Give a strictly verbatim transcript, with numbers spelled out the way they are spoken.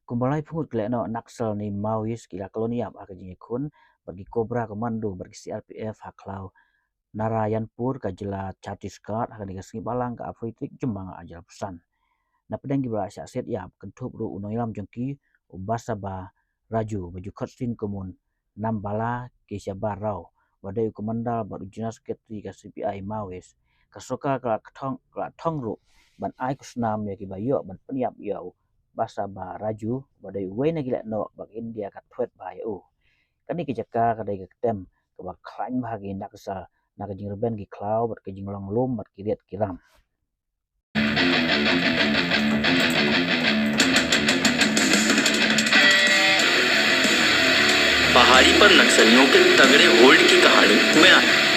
Kumba lai phew ngut ki lehnoh Naxal ne Maoist ki la kyllon ïap ha ka jingïakhun bad ki Cobra Commando bad ki C R P F ha khlaw Narayanpur ka jylla Chhattisgarh ha kane ka sngi Balang ka arphew tarik Jymmang ar hajar arphew san. Na pdeng kiba la shah siat ïap kynthup ruh u nongïalam jong ki u Basaba Raju ba ju khot sien kum u Nambala Keshabarao ba dei u Commander bad u General Secretary ka C P I Maoist. Ka sorkar ka la thong, ka la thong ruh ban ai khusnam ïa kiba ïoh ban pynïap ïa u Basaba Raju ba dei uwei na ki lehnoh ba ka India ka thwet bha ïa u. Kane ka jaka ka dei ka ktem kaba khlaiñ bha ki Naxal na ka jingrben ki khlaw bad ka jinglong lum bad ki riat ki ram. पहाड़ी पर नक्सलियों के तगड़े होल्ड की कहानी बयां है।